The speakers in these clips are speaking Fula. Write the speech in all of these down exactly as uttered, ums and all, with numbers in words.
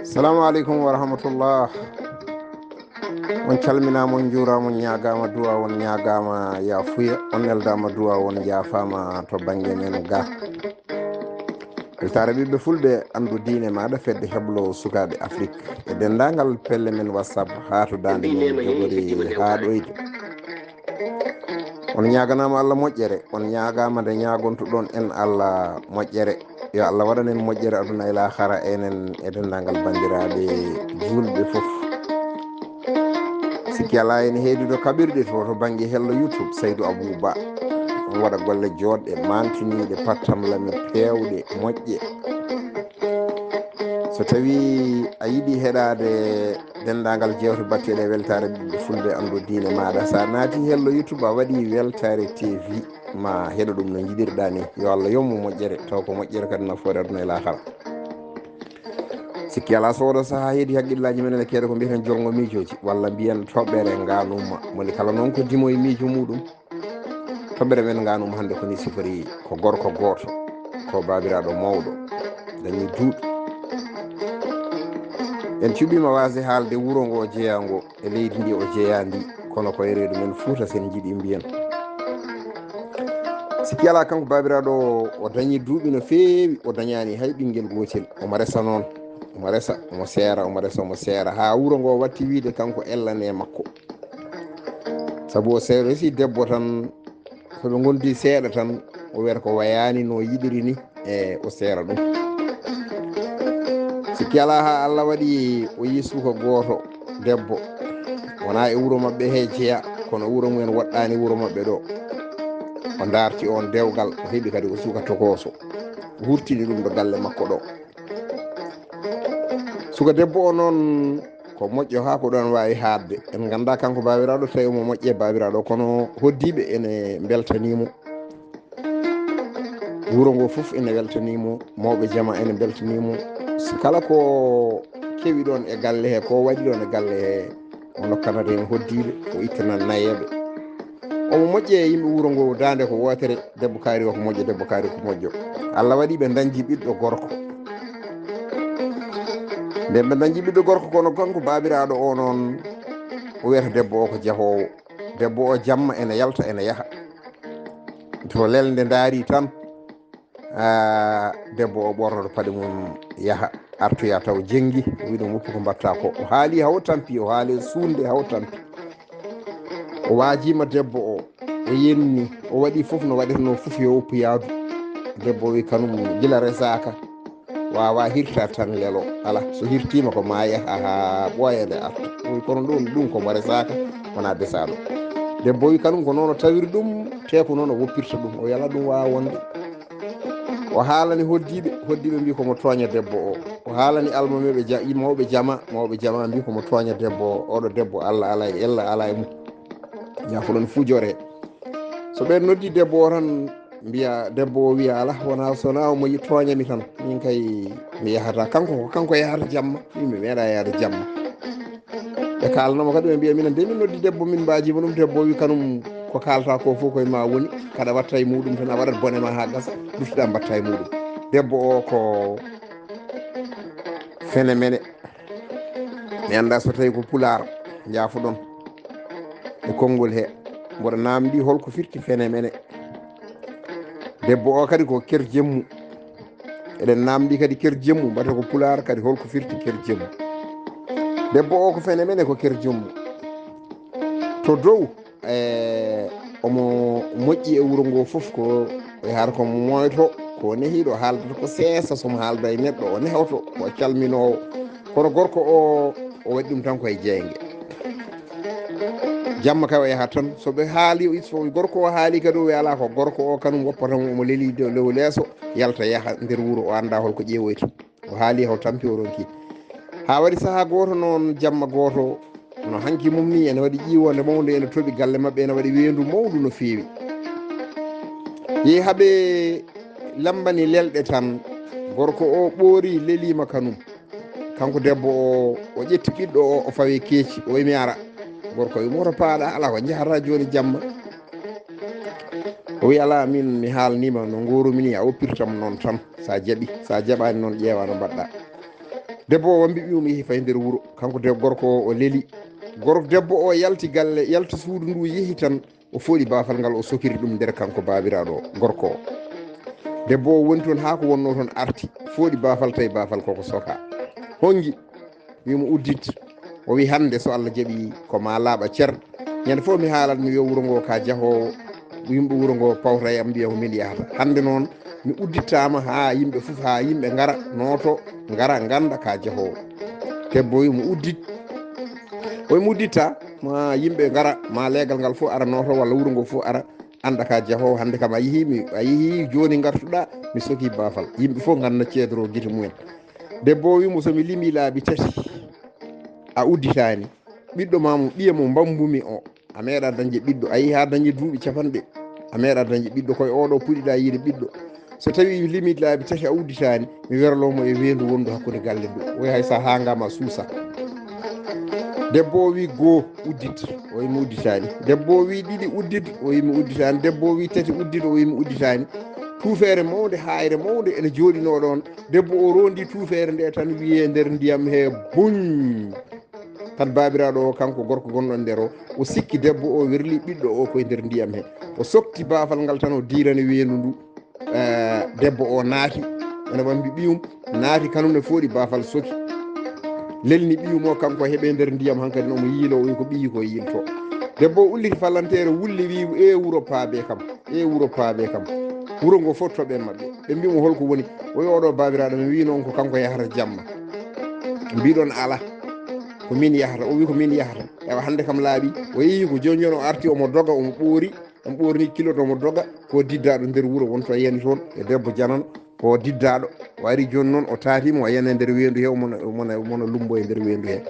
Salamu aleykum wa rahmatullah. On calminaama, on njuuraama, on ñaagaama du'a, on ñaagaama yaafuya, on neldaama du'a, on njaafaama to bannge men ga. Weltaare ɓiɓɓe fulɓe, anndu diine maaɗa, fedde heblo sukaaɓe Afrik e denndaangal pelle men WhatsApp haa to daande men jogori haa ɗoyde. On ñaaganaama Allah moƴƴere, on ñaagaama nde ñaagontuɗon en Allah moƴƴere. Yo Allah waɗan en moƴƴere aduna e laakara, enen e denndaangal banndiraaɓe juulɓe fof. Sikki alaa ene heedi ɗo kaɓirɗe to, to bannge hello YouTube, Saydou Abou Ba. On waɗa golle jooɗɗe, maantiniiɗe, pattamlame, peewɗe, moƴƴe. So tawii a yiɗi heɗaade denndaangal jeewte batteeɗe e weltaare ɓiɓɓe fulɓe, anndu diine maaɗa. So a naati hello YouTube, a waɗi weltaare T V, ma heɗo ɗum no njiɗirɗa ni. Yo Allah yommu moƴƴere, taw ko moƴƴere kadi nafoore aduna e laakara. Sikki alaa, so oɗo sahaa heedi haqqillaaji men ene keeda ko mbiyeten jolngo miijooji, walla mbiyen toɓɓere ngaanumma. Moni kala noon ko dimo e miijo muuɗum. Toɓɓere men ngaanumma hannde ko ni sifori, ko gorko gooto, ko baabiraaɗo mawɗo, dañi duuɓi. En cuɓiima waasde haalde wuro ngo jeyaa ngo e leydi ndi o jeyaa ndi, kono ko e reedu men Fuuta, sen njiɗi mbiyen. Sikki alaa, kanko baabiraaɗo o, o dañi duuɓi no feewi, o dañaani hay ɓinngel gootel. Omo resa noon, omo resa, omo seera, omo resa, omo seera, haa wuro ngo watti wiyde kanko ella ne makko. Sabu o se-, resi debbo tan, so ɓe ngondi seeɗa tan, o wiyata ko wayaani no yiɗiri ni, e o seera ɗum. Sikki alaa, haa Allah waɗi o yii suka gooto debbo, wonaa e wuro maɓɓe he jeya, kono wuro mumen woɗɗaani wuro maɓɓe ɗo. O ndaarti oon dewgal, o heɓi kadi o suka tokooso, wurtini ɗum ɗo galle makko ɗo. Suka debbo o noon, ko moƴƴo haa ko ɗoon waawi haaɗde. En nganndaa kanko baabiraaɗo tawi omo moƴƴe baabiraaɗo, kono hoɗdiiɓe ene mbeltanii mo. Wuro ngo fof ene weltanii mo, mawɓe jama ene mbeltanii mo. Kala ko kewi ɗoon e galle he, ko waɗi ɗoon e galle he, o nokkanata heen hoɗdiiɓe, o ittana nayeeɓe. Omo moƴƴi e yimɓe wuro ngo, daande ko wootere, debbo kaari o ko moƴƴo, debbo kaari ko moƴƴo. Allah waɗi ɓe dañji ɓiɗɗo gorko. Nden ɓe dañji ɓiɗɗo gorko, kono kanko baabiraaɗo o noon, o wiyata debbo o ko jahoowo. Debbo o jamma ene yalta, ene yaha. To lelnde ndaari tan, aa, debbo o ɓornoto paɗe mum, yaha, artoya taw jenngi, o wi ɗum woppu ko mbatta ko. O haali haw tampi, o haali suunde haw tampi. O waajiima debbo o, o yenni, o waɗi fof no waɗirnoo fof yo woppu yaadu. Debbo o wi kanum gila resaaka, waawa hirta tan lelo. Ala, so hirtiima ko maa yaha haa ɓooya nde arta. O wi kono ɗum, ɗum ko mo resaaka, wonaa desaaɗo. Debbo o wi kanum ko noon o tawiri ɗum, te ko noon o woppirta ɗum. O wi ala, ɗum waawa wonde. O haalani hoɗdiiɓe, hoɗdiiɓe mbi ko mo tooña debbo o. O haalani almameeɓe ja-, mawɓe jama, mawɓe jama mbi ko mo tooña debbo o. Oɗo debbo, Allah alaa e ella, alaa e mum. Jaafuɗon fuu joore. So ɓeen noddi debbo o tan, mbiya, debbo o wiya, "Alah, wonaa so wonaa omo yi-, tooña mi tan. Min kay mi yahata." Kanko ko kanko yahata jamma. Min mi meeɗa yahata jamma. Ɓe kaalanoo mo kadi, ɓe mbiya, "Minen de min noddi debbo, min mbaajiima ɗum." Debbo o wi kanum, "Ko kaalata ko fof koye ma woni. Kaɗa watta e muɗum tan, a waɗat bone ma haa gasa, duttuɗa mbatta e muɗum." Debbo o ko fenemene. Mi anndaa so tawi ko pulaar, njaafoɗon e konngol he. Mboɗo naamndi hol ko firti fenemene. Debbo o kadi ko ker jemmu. Eɗen naamndi kadi ker jemmu, mbate ko pulaar kadi hol ko firti ker jemmu. Debbo o ko fenemene, ko ker jemmu. To dow, e, omo moƴƴi e wuro ngo fof, ko o yahata ko moyto, ko o nehiiɗo, haaldata ko seesa, so mo haalda e neɗɗo, o nehewto, ko o calminoowo. Kono gorko o, o waɗi ɗum tan ko e jeynge. Jamma kay o yahat tan, so ɓe haali, so gorko o haali kadi, o wiya alaa, ko gorko o kanum woppata mo, omo lelii dow lew leeso, yalta yaha nder wuro, o anndaa hol ko ƴeewoyta. O haali haw tampi o ronki. Haa waɗi sahaa gooto noon, jamma gooto, no hanki mum ni, ene waɗi ƴiiwoonde mawnde, ene toɓi galle maɓɓe, ene waɗi weendu mawndu no feewi. Yehi haɓe lambani lelɗe tan. Gorko o ɓoori, leliima kanum. Kanko debbo o, o ƴetti ɓiɗɗo o, o fawi keeci, o wi mi ara. Gorko wi mo to paaɗa, ala ko njahata jooni jamma. O wi ala, min mi haalniima no ngorumi ni, a woppirtam noon tan. Sa jaɓi, sa jaɓaani noon ƴeewa no mbaɗɗa. Debbo o wambi ɓiyum yehi fayi nder wuro. Kanko de gorko o, o leli. Gorko debbo o yalti galle, yalti suudu ndu yehi tan. O fooɗi baafal ngal, o sokiri ɗum nder kanko baabiraaɗo gorko o. Debbo o woni toon haa ko wonnoo toon arti, fooɗi baafal, tawi baafal koko soka. Hongi, wi mo uddit. O wi hannde so Allah jaɓi ko ma laaɓa cer. Ñande fof mi haalat mi wiya wuro ngo ka jahoowo, yimɓe wuro ngo pawta e am mbiya ko min yahata. Hannde noon mi uddittaama haa yimɓe fof, haa yimɓe ngara nooto, ngara ngannda ka jahoowo. Debbo wi mo uddit. O wi mo udditta ma yimɓe ngara, ma leegal ngal fof ara nooto walla wuro ngo fof ara annda ka jahoowo. Hannde kam a yehi mi, a yehi jooni ngartuɗa, mi soki baafal. Yimɓe fof ngannda ceedoro gite mumen. Debbo o wi mo so mi limi laabi tati a udditaani, ɓiɗɗo ma mo ɓiya mo mbambumi o, a meeɗa dañde ɓiɗɗo, a yehi haa dañde duuɓi capanɗe, a meeɗa dañde ɓiɗɗo, koye oɗo puɗiɗa yiide ɓiɗɗo. So tawi limi laabi tati a udditaani, mi werlo mo e weendu wondu hakkunde galle ndu. O wi hay sa haanga ma suusa. Debbo o wi goo uddit, o wi mi udditaani. Debbo o wi ɗiɗi uddit, o wi mi udditaani. Debbo o wi tati uddit, o wi mi udditaani. Tuufeere mawnde, haayre mawnde ene jooɗinoo ɗoon. Debbo o rondi tuufeere nde tan wiye nder ndiyam he buñ. Tan baabiraaɗo o, kanko gorko gonɗo nder o, o sikki debbo o werli ɓiɗɗo o koye nder ndiyam he. O sokti baafal ngal tan o diirani weendu ndu. Eh, debbo o naati, ene wambi ɓiyum, naati kanum ne fooɗi baafal soki. Lelni ɓiyum o, kanko heɓe nder ndiyam hankadi omo yiilo, o wi ko ɓiyi ko yiilto. Debbo o ulliti falanteere, wulli wi e wuro paabe kam, e wuro paabe kam. Wuro ngo fof toɓe maɓɓe. Ɓe mbi mo holko woni? O wi oɗo baabiraaɗo mi wi noon ko kanko yahata jamma. Mbiɗon ala. Ko min yahata. O wi ko min yahata. Ewa hannde kam laaɓi. O yehi ko jooni jooni o arti omo doga omo ɓoori. Omo ɓoorni kilot omo doga. Ko diddaaɗo nder wuro wonto yani toon e debbo janano. Ko diddaaɗo. O ari jooni noon o taati mo o yana e nder weendu he omona, omona, omona lumbo e nder weendu he.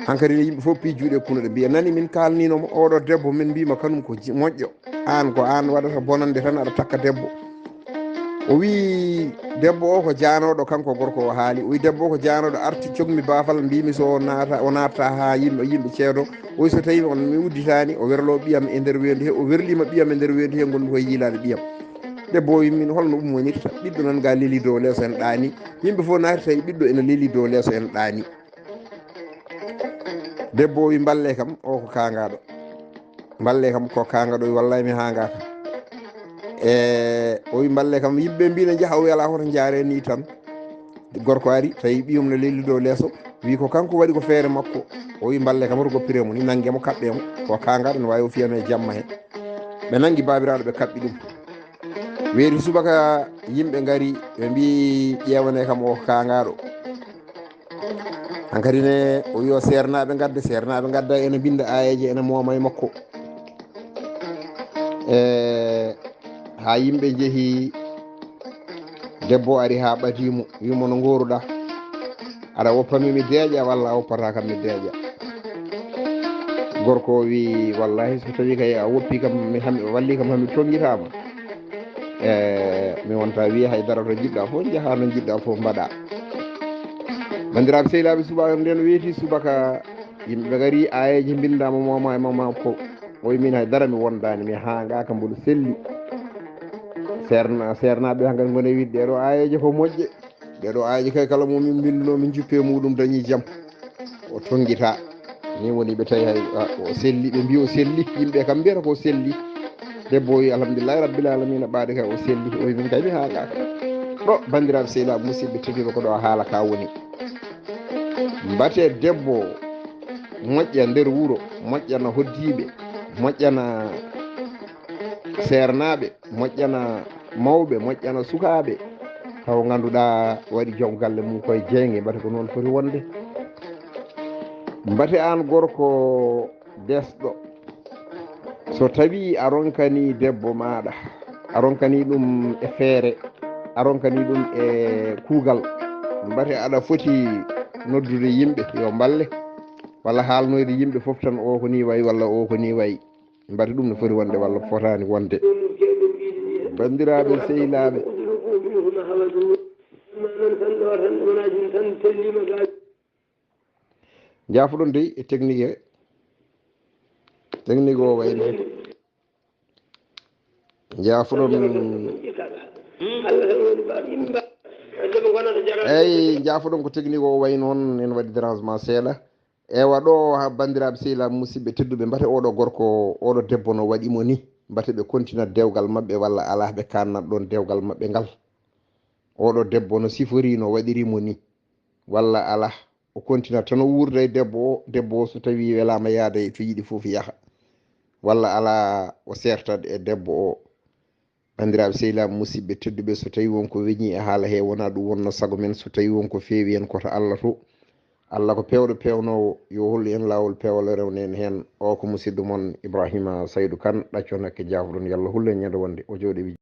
Hankadi ne yimɓe fof pii juuɗe kuno ɗe mbiya nani min kaalnino mo oɗo debbo min mbima kanum ko ji-, moƴƴo. Aan ko aan waɗata bonande tan aɗa takka debbo. O wi debbo o ko jaanoɗo kanko gorko o haali. O wi debbo o ko jaanoɗo arti cogmi baafal mbimi so o naata, o natta ha yimɓe, yimɓe ceedo. O wi so tawi on mi udditani o werlo ɓiyam e nder weendu he, o werlima ɓiyam e nder weendu he ngonmi koye yiilade ɓiyam. Debbo o wi min holno ɗum wonirta? Ɓiɗɗo nan ga leli dow leeso en ɗaani. Yimɓe fof naati tawi ɓiɗɗo ene leli dow leeso en ɗaani. Debbo o wi mballe kam o ko kangaɗo. Mballe kam ko kangaɗo, o wi wallahi mi hangaka. E o wi mballe kam yimɓe mbino jaaha, o wi ala hoto jaare ni tan. Gorko ari tawi ɓiyum no leli dow leeso, wi ko kanko waɗi ko feere makko. O wi mballe kam hoto goppire mo ni, nange mo kaɓɓe mo. Ko kangaɗo no wawi o fiyano e jamma he. Ɓe nangi babiraɗo ɓe kaɓɓi ɗum. Weeti subaka yimɓe ngari ɓe mbi ƴewane kam o ko kangaɗo. Hankadi ne o wi o seernaaɓe ngadda, seernaaɓe ngadda ene mbinda aayeeje ene mooma e makko. E haa yimɓe njehi, debbo ari haa ɓadii mo, wi mo no ngooruɗaa? Aɗa woppa mi mi deeƴa walla a woppata kam mi deeƴa? Gorko o wi wallahi so tawi kay a woppi kam mi hami walli kam hami tonngitaama. E mi wonta wiya hay dara to njiɗɗa fof njaha no njiɗɗa fof mbaɗa. Banndiraaɓe sehilaaɓe, subaka nden weeti subaka yimɓe ngari aayeeje mbindaama moma e mama ko o wi min hay dara mi wondani mi hangaka mboɗo selli. Serna, seernaaɓe hankadi ngoni e wiide ɗeɗo aayeeje ko moƴƴe. Ɗeɗo aayeeje kay kala mo min mbinduno min juppe e muɗum dañi jam. O tonngita. Ni woni ɓe tawi hay, a, o selli, ɓe mbi o selli, yimɓe kam mbiyata ko o selli. Debbo o wi alhamdulillahi rabbil alamina, ɓaade kay o selli, o wi min kay mi hangaka. Ɗo banndiraaɓe sehilaaɓe musidɓe tedduɓe ko ɗo haala ka woni. Mbate debbo moƴƴa nder wuro, moƴƴana hoddiiɓe, moƴƴana seernaaɓe, moƴƴana mawɓe, moƴƴana sukaaɓe, taw ngannduɗaa waɗi joom galle mum koye jeynge, mbate ko noon foti wonde. Mbate aan gorko desɗo, so tawii a ronkanii debbo maaɗa, a ronkanii ɗum e feere, a ronkanii ɗum e kuugal, mbate aɗa foti noddude yimɓe yo mballe, walla haalnoyde yimɓe fof tan o ko nii wayi walla o ko nii wayi. Mbate ɗum no foti wonde walla fotaani wonde. Banndiraaɓe sehilaaɓe, njaafoɗon dey e technique he. Technique o wayno. Njaafoɗon. Eyi, njaafoɗon ko technique o wayi noon, en waɗi dérangement seeɗa. Ewa ɗo, ha, banndiraaɓe sehilaaɓe, musidɓe tedduɓe, mbate oɗo gorko, oɗo debbo no waɗi mo ni, mbate ɓe continue dewgal maɓɓe walla alaa, ɓe kaannat ɗon dewgal maɓɓe ngal. Oɗo debbo no sifori, no waɗiri mo ni, walla alaa. O continue tan o wuurda e debbo o, debbo o so tawi welaama yaada e to yiɗi fof yaha, walla alaa, o seertat e debbo o. Banndiraaɓe sehilaaɓe, musidɓe tedduɓe, so tawi won ko weñi e haala he, wona ɗum wonno sago men, so tawi won ko feewi en ko to Allah to. Allah ko peewɗo peewnoowo, yo hollu en laawol peewal, rewna en heen. O ko musidɗo mon Ibrahima Saydou Kane, ɗacco nakke, njaafoɗon, yo Allah hullu en ñande wonde. O jooɗi wi-